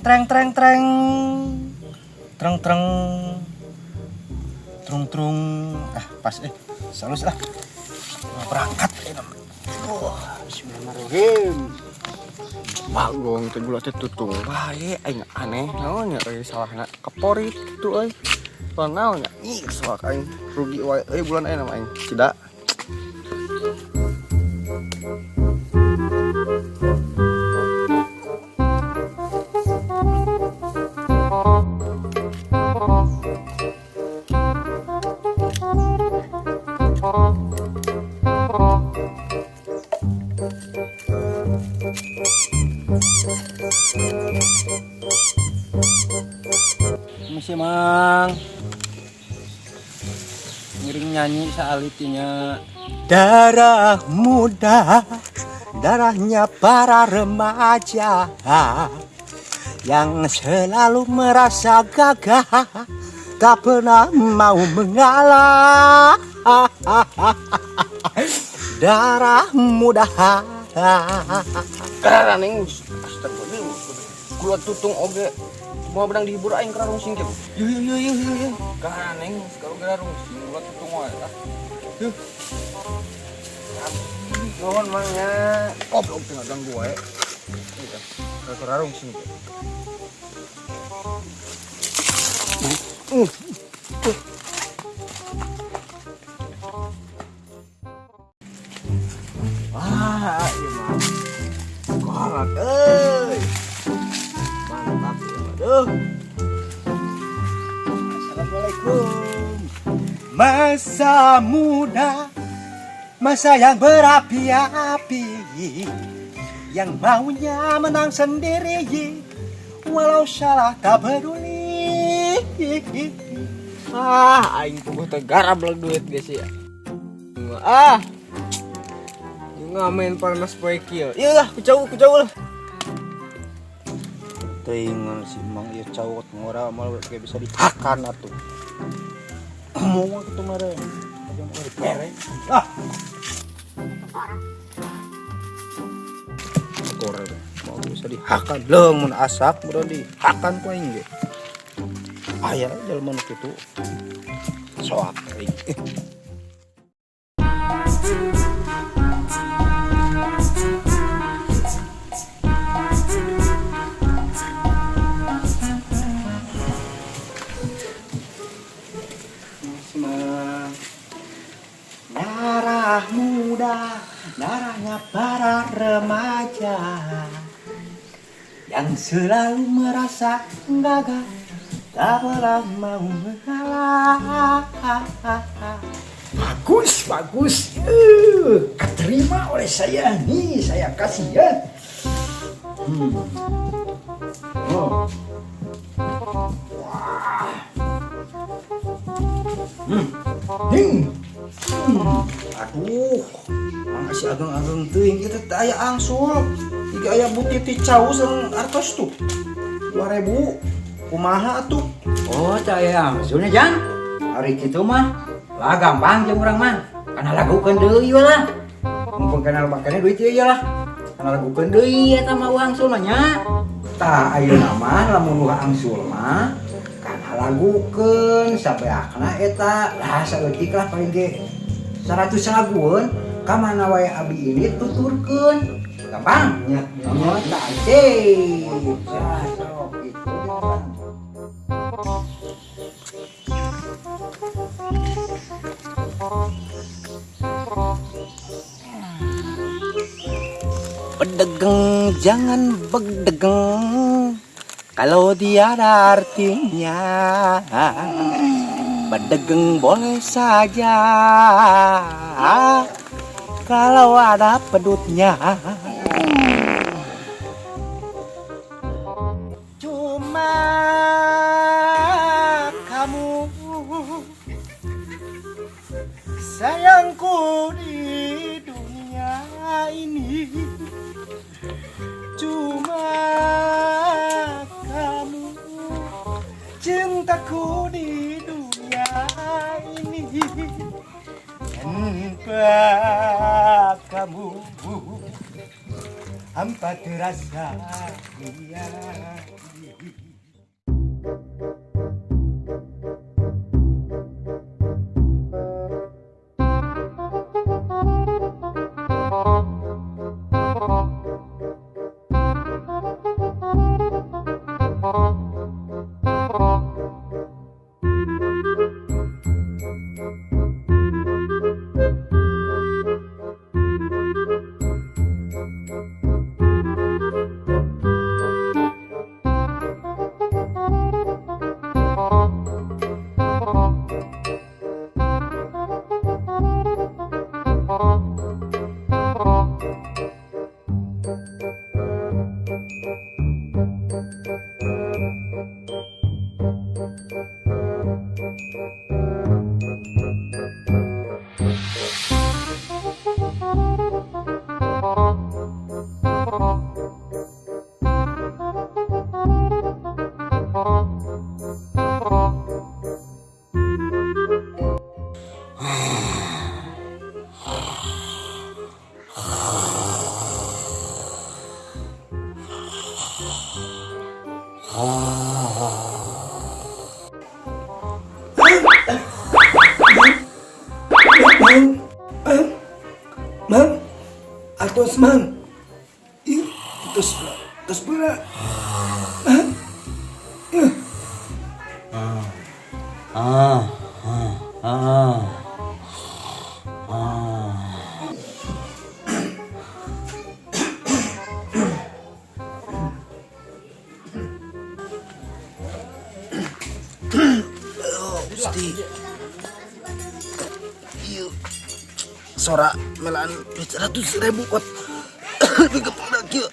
Treng treng treng. Treng treng. Trung trung. Ah, pas eh. Salus lah. Mau berangkat eh. Oh, bismillahirrahmanirrahim. Bagong teh gula teh tutung wae aing aneh naon nya euy salahna kepori kitu euy. Naon nya? Ih, salah aing rugi wae euy bulan ayeuna mah aing. Cida. Misi Mang. Ngiring nyanyi saalitinya. Darah muda, darahnya para remaja yang selalu merasa gagah, tak pernah mau mengalah. Darah muda. Karaning astagfirullah. Gula tutung oge. Mau benang dihibur aing kara rungsing kieu. Yuh yuh yuh yuh yuh. Karaning sekarang gara rungsing gula tutung wae lah. Yuh. Nuhun Mang nya. Goblok teh ngaganggu wae. Iya. Kara rungsing kieu. Wah, ieu mah. Kolak euy. Mantap ya, aduh. Assalamualaikum. Masa muda, masa yang berapi-api, yang maunya menang sendiri, walau salah tak peduli. Ah, aing puguh teh garab duit geus ya. Ah. Ngamen panas poe kieu. Ieu lah, ku jauh lah. Teuing si Mang ieu cawot ngora mal kayak bisa dihakan atuh. Mau kitu mah dipere. Ah. Kore mau bisa dihakan leung mun asak mun dihakan ku aing ge. Aya jelema nu kitu. Soak aing. Darah muda, darahnya para remaja yang selalu merasa gagah, tak pernah mau mengalah. Bagus, bagus. Keterima oleh saya. Nih, saya kasih ya. Oh. Wah. Ding. Aduh, makasih ageng-ageng teuing ieu teh aya angsul. Ieu aya buti ti cau sareng artos tuh. 2000. Kumaha atuh? Oh, teu aya angsulnya, Jang. Hari kitu mah lah gampang jeung urang mah. Kana lagukeun deui we lah. Mumpung kenal bakane duit ieu lah. Kana lagukeun deui eta mah angsul mah nya. Tah ayeuna mah lamun nu angsul mah kana lagukeun sabeakna eta lah saeutik lah paling ge 100 lagueun ka mana wae abi ini tuturkeun. Gampang nya. Oh, tah sih. Tah sok kitu. Bedegeng jangan bedegeng kalau tiada artinya. Bedegeng boleh saja kalau ada pedutnya. Cuma kamu sayangku di dunia ini. Cuma kamu cintaku di dunia ini. Tanpa kamu hampa terasa dunia ini. Mang, mang, mang, atos mang. Ih, atos, atos pula. Mang, ih. Ah, ah, ah. Ah. Gusti. Ieu sora melaan duit 100.000 kot. Lebih kepada kieu.